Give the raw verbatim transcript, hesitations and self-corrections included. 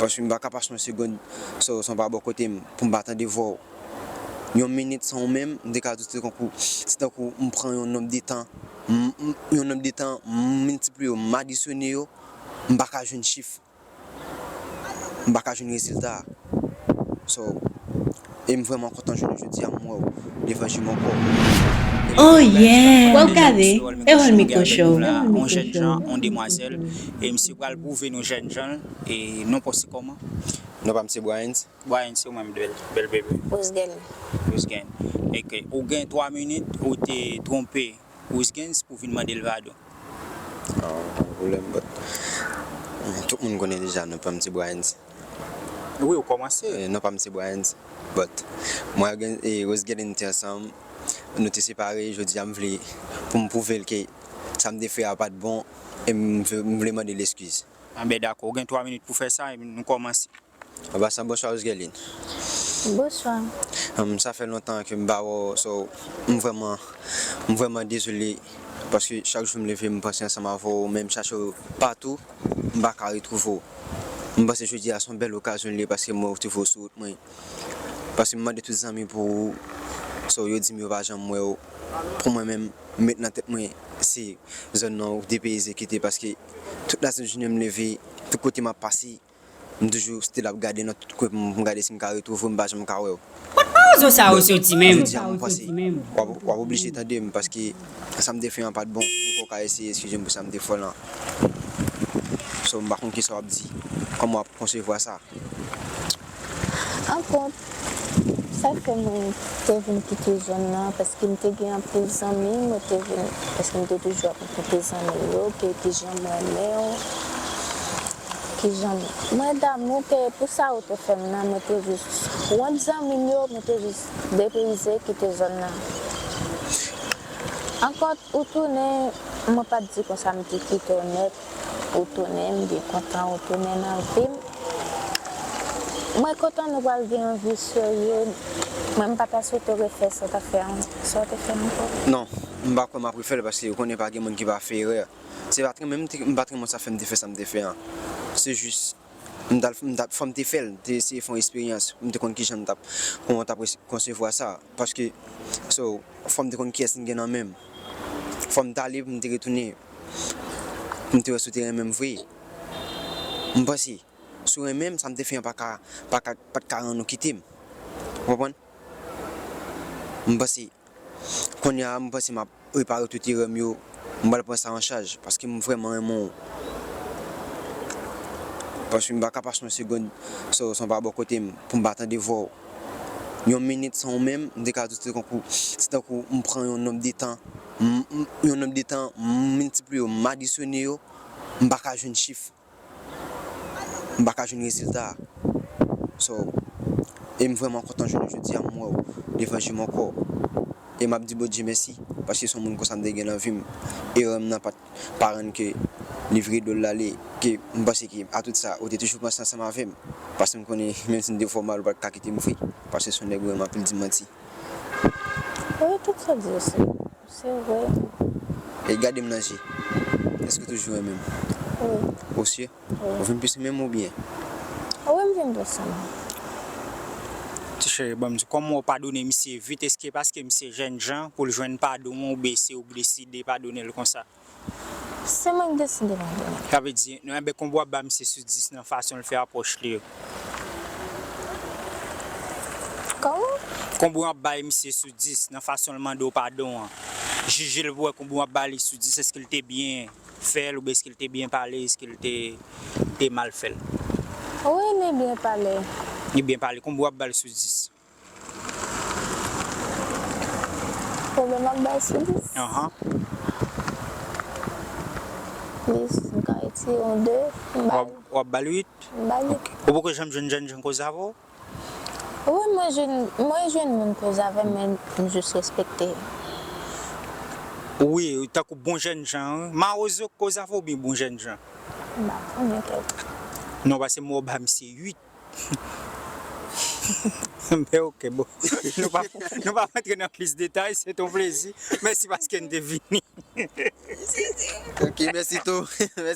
Paske m pa ka pase yon segonn san, san w pa bò kote m, pou m pa tande vwa w. Yon minit san ou menm, m te ka di w se tankou, se tankou m pran yon nonb de tan, m, m, yon nonb de tan, m miltipliye yo, m adisyone yo, m pa ka jwenn chif. M pa ka jwenn rezilta. So, e m vrèman kontan jounen jodi a m wè w devan je m ankò. Oh yeah! Wè w gade, Erol Micro Show. Yon jèn jan, yon demwazèl, e misye pral pwouve nou jèn jan l, e non pa w se kòman? Non pa m se Bryans. Bryans, se ou menm, bèl, bèl bebe. Rosgen. Rosgen. Eke, ou gen twa minit, ou te twonpe Rosgen pou vin mande l padon. Ah, pa gen pwoblèm, but, mm, tout moun konnen deja non pa m se Bryans. Wi, ou kòmanse. Eh, non pa m se Bryans, but mwen ak Gen-, eh, Rosgen te ansanm, nou te separe, jodi a m vle pou m pwouve l ke sa m te fè a pa t bon, e m vle, m vle mande l eskiz. Anben, dakò, ou gen twa minit pou fè sa, e nou kòmanse. Anba sa, bonswa Rosgelin. Bonswa. Em, sa fè lontan ke m pa wè w, so, m vrèman, m vrèman dezole, paske chak jou m leve, m panse ansanm avè w, men m chache w patou, m pa ka retwouve w. M panse jodi a se yon bèl okazyon li ye, paske mwen retwouve w sou wout mwen. Paske m mande tout zanmi pou ou, so, yo di m yo pa janm wè w. Pou mwen menm, m met nan tèt mwen, se zòn nan ou depeyize kite, paske tout lajounen m leve, tout kote m ap pase, m toujou still ap gade nan tout kwen pou m gade si m ka retwouve w, m pa janm ka wè w. Kot mawozo sa yo soti menm? Jodi a m panse w ap, w ap oblije tande m, paske sa m te fè an pa t bon. Ou ka eseye eskize m pou sa m te fè w lan. So, m pa konn kisa w ap di. Kòman w ap konsevwa sa? Ankò, sa fè mwen te vin kite zòn nan, paske m te gen anpil zanmi, mwen te vin, paske m te toujou ap rakonte zanmi m yo, ke kijan m renmen w, kijan m, mwen damou, ke pou sa ou te fè m nan, mwen te jis wont zanmi m yo, mwen te jis depeyize, kite zòn nan. Ankò, ou tounen, mwen pa t di konsa m te kite w nèt. Ou tounen, m byen kontan ou tounen nan vi m. Mwen kontan nou pral gen yon vi serye. Mwen, m pa ta swete w refè sa w ta fè an, sa w te fè ankò. Non, m pa kwè m ap refè l, paske ou konnen pa gen moun ki pa fè erè. Se pa t renmen m te, m pa t renmen sa fè m te fè sa m te fè an. Se jis, m t al, m t ap, fò m te fè l, m te eseye fè yon esperyans. M te konn kijan m t ap, kòman w t ap konsevwa sa. Paske, so, fò m te konn kiyès m gen nan men m. Fò m t ale pou m te retounen. M te wè si w te renmen m vre. M panse, si w renmen m, sa m te fè an pa ka, pa ka, pa t ka rann ou kite m. Ou konprann? M panse, kounye a, m panse m ap repare tout erè m yo. M pral pran sa an chaj, paske m vrèman renmen w. Paske m pa ka pase yon segonn san, san w pa bò kote m, pou m pa tande vwa w. Yon minit san ou menm, m te ka di w se tankou, se tankou m pran yon nonb de tan, m, m, yon nonb de tan, m miltipliye yo, m adisyone yo, m pa ka jwenn chif. M pa ka jwenn rezilta. So, e m vrèman kontan jounen jodi a m wè w devan je m ankò. E m ap di Bondye mèsi, paske se yon moun konsa m te gen nan vi m. Erè m nan pa t, pa rann ke li vire do l ale, ke m panse ke a tout sa, ou te toujou panse ansanm avè m. Paske m konnen, menm si m te fè w mal, ou pa t ka kite m vre. Paske se yon nèg ou renmen anpil di manti. Wi, tout sa w di yo se, se vre. E gade m nan je. Èske w toujou renmen m? Wi. Ou si? Wi. Ou vin plis renmen m oubyen? Wi, m vin plis renmen w. Ti cheri, ban m di, kòman w padone misye vit? Èske paske misye jèn jan pou l jwenn padon an, oubyen se ou k deside padone l konsa? Se mwen k deside padone l. Sa vle di, non, enben, konbyen w ap ba misye sou dis nan fason l fè apwòch li yo? Kòman? Konbyen w ap bay misye sou dis nan fason l mande w padon an? Jije l pou wè konbyen w ap ba li sou dis, èske l te byen fè l oubyen èske l te byen pale, èske l te, te mal fè l? Wi, li byen pale. Li byen pale, konbyen w ap ba l sou dis? Konbyen m ap ba l sou dis? Anhan. Plis, m ka retire yon de, m ba l. W ap, w ap ba l uit? M ba l uit. Ok. Ou poko janm jwenn jèn jan koze avè w? Wi, mwen jwenn, mwen jwenn moun koze avè m, men m jis respekte. Wi, tankou bon jèn jan, wi. Mawozo k koze avè w oubyen bon jèn jan? M pa konnen kèk. Non, paske m wè w ba misye uit. Men ok, bon. Nou pa, nou pa rantre nan plis detay, se t on plezi. Mèsi paske n te vini. Ok, mèsi tou. Mèsi.